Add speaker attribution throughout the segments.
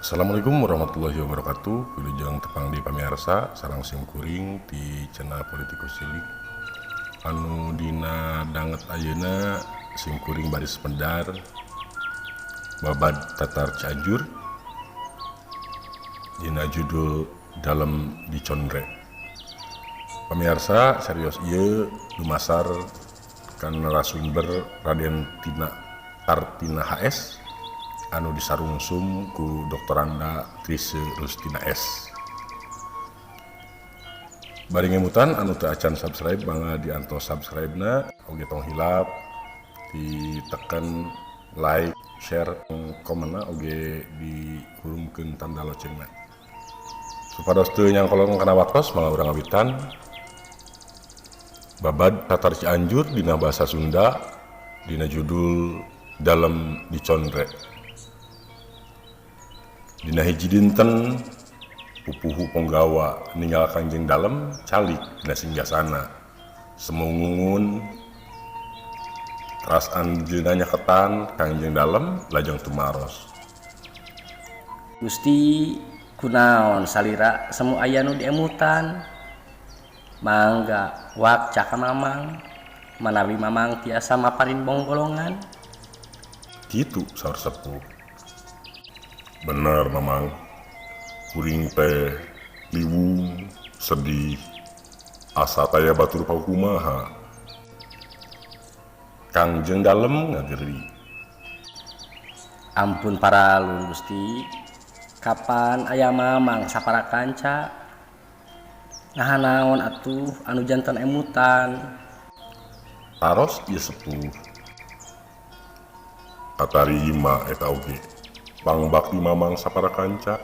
Speaker 1: Assalamualaikum warahmatullahi wabarakatuh. Wilujeng tepang di pamirsa sareng simkuring di channel Politikus Cilik. Anu dina danget ayeuna simkuring baris medar babad Tatar Cianjur dina judul Dalem Dicondre. Pamirsa, serius ieu dumasar ka narasumber Raden Tina Kartina HS anu disarungsum ku Doktoranda Trise Rustina S. Bari ngemutan, anu teu acan subscribe mangga diantos subscribe na, oge tong hilap ditekan like, share, komen, oge dihurungkeun tanda loncengna. Supados teu nyangkolong kana waktos, mangga urang ngawitan babad Tatar Cianjur dina bahasa Sunda dina judul Dalem Dicondre. Dina hiji dinten, pupuhu ponggawa ninggal Kangjeng Dalem calik dina singgasana semu ngungun. Teras anjeunna nyaketan Kangjeng Dalem lajeng tumaros.
Speaker 2: Gusti, kunaon salira semu aya nu diemutan? Mangga wakca ka Mamang, manawi Mamang tiasa maparin bonggolongan.
Speaker 1: Kitu saur sepuh. Bener, Mamang, kuring teh liwung sedih, asa taya batur pakumaha. Kangjeng Dalem ngageri.
Speaker 2: Ampun paralun, Gusti. Kapan aya Mamang sapara kanca? Naha naon atuh anu janten emutan?
Speaker 1: Taros ieu sepuh. Katarima eta oge pangbakti Mamang sapara kanca.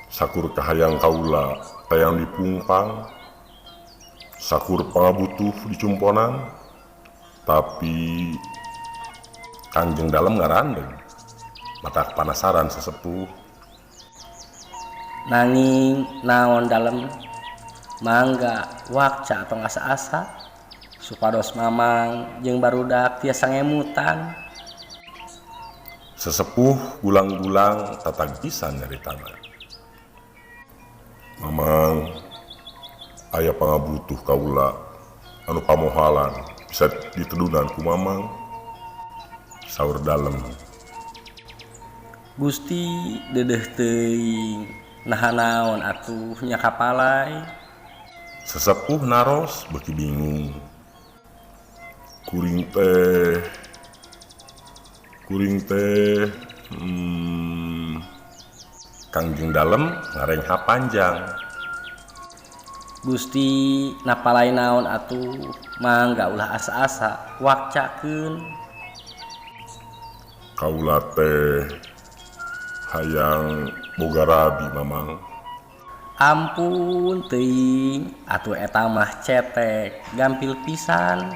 Speaker 1: Sakur kahayang kaula tayang dipungpang, sakur pangabutuh dicumponan, tapi. Kangjeng Dalem ngarandeg, matak panasaran sesepuh.
Speaker 2: Nanging naon, Dalem? Mangga wakca atau asa-asa supados Mamang jeung barudak tiasa ngemutan.
Speaker 1: Sesepuh gulang-gulang tatag pisan nyaritana. Mamang, aya pangabutuh kaula anu pamohalan bisa ditedunan ku Mamang, saur Dalem.
Speaker 2: Gusti, deudeuh teuing. Naha naon atuh nya kapalai?
Speaker 1: Sesepuh naros beuki bingung. Kuring teh, kuring teh, Kangjeng Dalem ngarengha panjang.
Speaker 2: Gusti, napalai naon atuh? Mangga ulah asa-asa, wakcakeun.
Speaker 1: Kaula teh hayang boga rabi, Mamang.
Speaker 2: Ampun teuing atuh, eta mah cetek gampil pisan.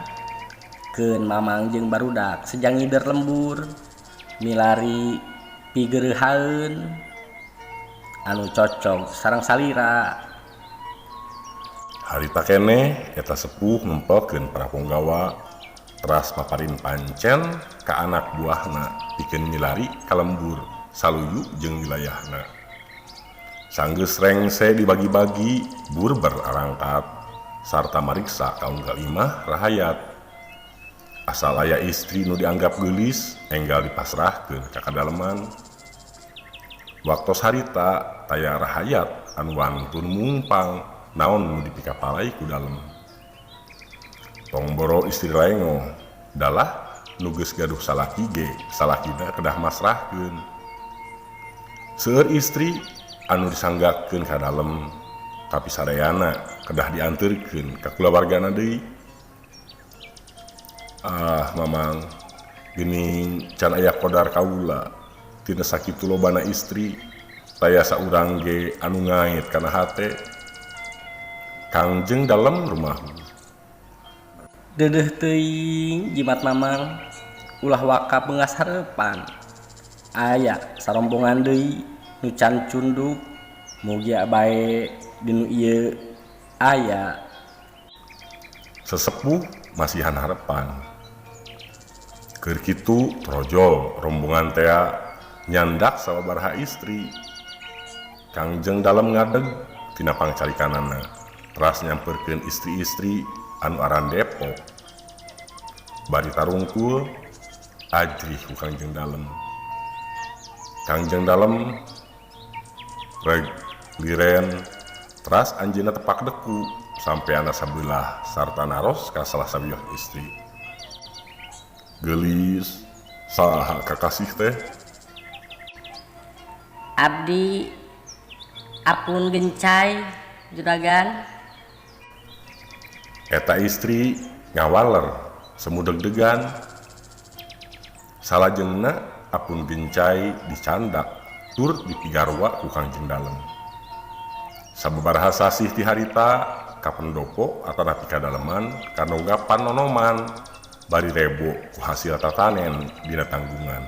Speaker 2: Keun Mamang jeung barudak seja ngider lembur milari pigereuhaeun anu cocok sareng salira.
Speaker 1: Harita keneh eta sepuh nempelkeun para ponggawa, teras maparin pancen ka anak buahna pikeun milari ka lembur saluyu jeung wilayahna. Sanggeus rengse dibagi-bagi, burber arangkat sarta mariksa ka unggal imah rahayat. Asal aya istri nu dianggap geulis, enggal dipasrahkeun ka kadaleman. Waktos harita taya rahayat anu wantun mungpang naon nu dipikapalai ku Dalem. Tong boro istri lengoh, dalah nu geus gaduh salaki ge salakina kedah masrahkeun. Seueur istri anu disanggakeun ka dalem, tapi sadayana kedah dianterkeun ka kulawargana deui. Ah, Mamang, geuning can aya kodar kaula tina sakitu lobana istri, taya saurang ge anu ngait kana hate. Kangjeng Dalem rumahu.
Speaker 2: Deudeuh teuing jimat Mamang, ulah waka beungas hareupan. Aya sarombongan deui nu can cunduk, mugia bae dinu ieu aya.
Speaker 1: Sesepuh masihan harepan. Keur kitu trojol rombongan tea. Nyandak sababaraha istri. Kangjeng Dalem ngadeg tina pangcalikanana teras nyamperkeun istri-istri anu aran depok. Bari tarungkul ajrih ku Kangjeng Dalem. Kangjeng Dalem reg liren teras anjeunna tepak deku sampeana sabelah sarta naros ka salah sawios istri. Geulis saha kakasih teh?
Speaker 3: Abdi Apun Gencay juragan.
Speaker 1: Eta istri ngawaler semu deg-degan. Salajengna Apun Gencay dicandak tur dipigarwa ku Kangjeng Dalem. Sababaraha sasih ti harita ka pendopo atanapi kadaleman kanonggapan nonoman bari rebo ku hasil tatanen dina tanggungan.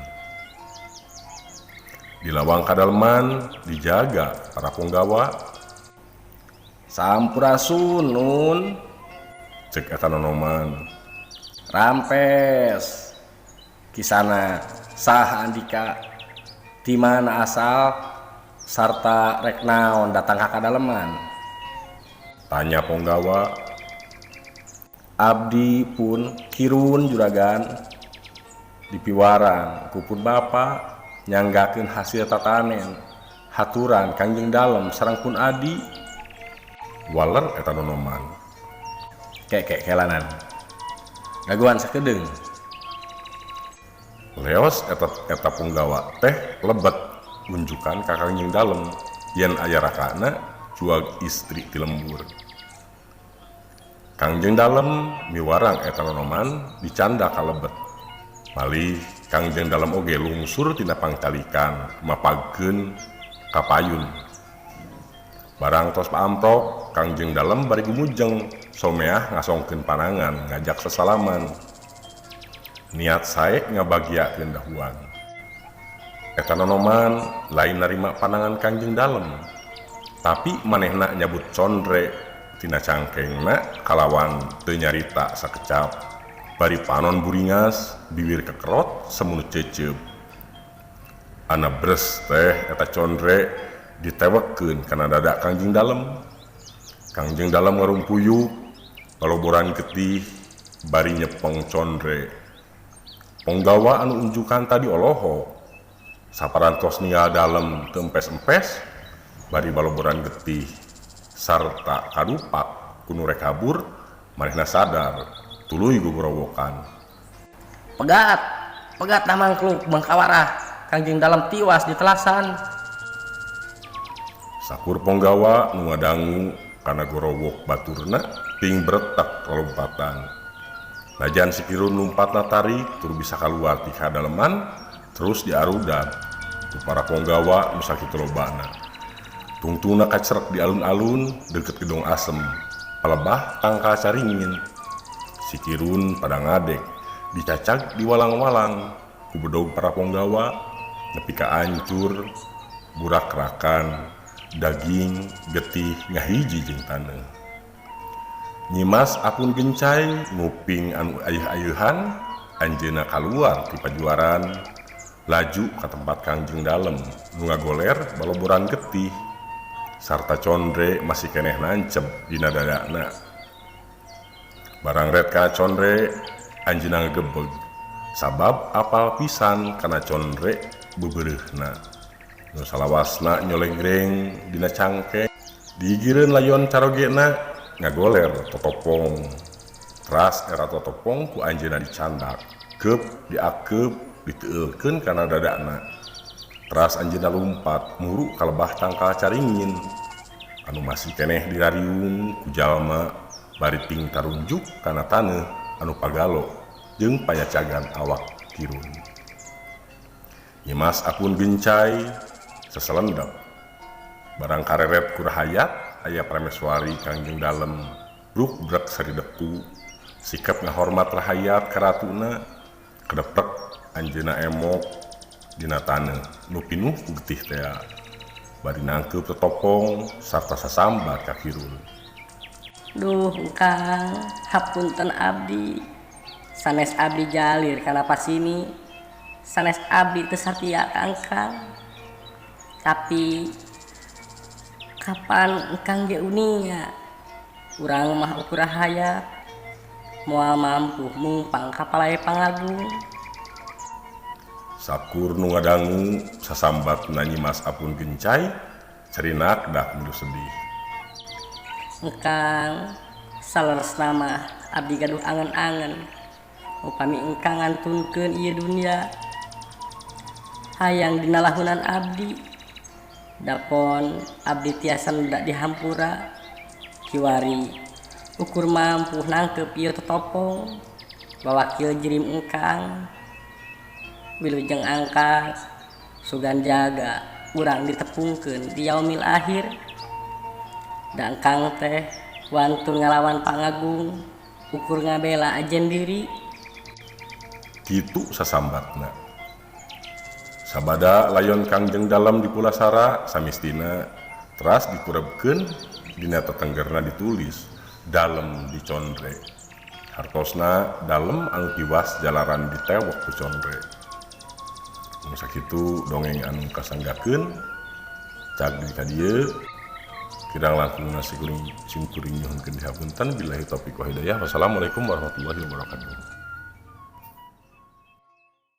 Speaker 1: Di lawang kadaleman dijaga para punggawa.
Speaker 2: Sampurasun nun.
Speaker 1: Cek eta nonoman.
Speaker 2: Rampes. Kisana saha andika di mana asal sarta rek naon datang ka kadaleman?
Speaker 1: Tanya punggawa.
Speaker 2: Abdi pun Kirun juragan dipiwarang ku pun bapa nyanggakeun hasil tatanen haturan Kangjeng Dalem sareng pun adi.
Speaker 1: Waler eta nonoman.
Speaker 2: Kekek kelanan gaguan sakedeung.
Speaker 1: Leos eta eta punggawa teh lebet unjukan ka Kangjeng Dalem yen aya rakana cuag istri ti lembur. Kangjeng Dalem miwarang eta nonoman dicanda ka lebet. Malih Kangjeng Dalem oge lungsur tina pangcalikan mapagkeun ka payun. Barang tos paamprok Kangjeng Dalem bari gumujeng someah ngasongkeun panangan ngajak sesalaman. Niat sae ngabagiakeun dahuan. Eta nonoman lain narima panangan Kangjeng Dalem, tapi manehna nyabut condre tina cangkengna kalawan teu nyarita sakecap. Bari panon buringas bibir kekerot semu cecep. Ana bres teh eta condre ditewekkeun kana dada Kangjeng Dalem. Kangjeng Dalem ngarumpuyuk paloboran getih bari nyepeng condre. Ponggawa anu unjukan tadi olohok. Saparantos ninggal dalem teu empes-empes bari baloboran getih sarta kadupak ku nu rek kabur manehna sadar tuluy gogorowokan.
Speaker 2: Pegat, pegat nah mangkluk mangkawarah Kangjeng Dalem tiwas di telasan.
Speaker 1: Sakur ponggawa nu ngadangu kana gorowok baturna ting bretek lalompatan. Najan si Kirun lumpatna tarik tur bisa kaluar ti kadaleman terus diarudan ku para ponggawa nu sakitu lobana. Tungtungna kacerek di alun-alun deket gedong asem palebah tangkal caringin. Si Kirun pada ngadek dicacag di walang-walang ku bedog para ponggawa nepi ka ancur burakrakan daging getih ngahiji jeung taneuh. Nyimas Apun Gencay nguping anu ayeuh-ayeuhan anjeunna kaluar ti pajuaran laju ka tempat Kangjeng Dalem nu ngagoler baloboran getih sarta condre masih keneh nancep dina dadana. Barang ret kana condre anjeunna ngagebeg sabab apal pisan kana condre bebereuhna. Nu salawasna nyolegreng dina cangkeng digigireun layon carogena ngagoler totopong. Teras era totopong ku anjeunna dicandak keup diakeup diteueulkeun kana dadana. Teras anjeunna lumpat muru ka lebah tangkal caringin anu masih keneh dirariung ku jalma bari ting tarunjuk kana taneuh anu pagalo jeung panyacagan awak Kirun. Nyimas Apun Gencay seselendep barang kareret ku rahayat aya prameswari Kangjeng Dalem bruk-brek seri deku sikap ngahormat rahayat karatuna kedeprek anjeunna emok dina taneuh nu pinuh ku getih tea bari nangkeup tetopong sarta sasambat ka Kirun.
Speaker 3: Duh Kang, hapunten abdi. Sanes abdi jalir kana pasini. Sanes abdi teu satia ka engkang. Tapi kapan engkang ge uninga urang mah ukur hayat moal mampu mungpang ka palae pangagung.
Speaker 1: Sakur nu ngadangu sasambat Nyimas Apun Gencay cerinak dak milu sedih.
Speaker 3: Engkang saleresna mah abdi gaduh angen-angen upami engkang ngantunkeun ieu dunya hayang dina lahunan abdi dapon abdi tiasa nuda dihampura kiwari ukur mampu nangkep ieu totopong wawakil jirim engkang wilujeng angkat sugan jaga urang ditepungkeun di yaumil akhir da engkang teh wantun ngalawan pangagung ukur ngabela ajen diri.
Speaker 1: Kitu sasambatna. Sabada layon Kangjeng Dalem dipulasara samistina teras dikurebkeun dina tetenggerna ditulis Dalem dicondre. Hartosna dalem anu tiwas jalaran ditewok ku condre. Nu sakitu dongeng anu kasanggakeun cag di ka dieu kirang langkungna simkuring nyuhunkeun dihapunten billahi taufiq wa hidayah. Wassalamualaikum warahmatullahi wabarakatuh.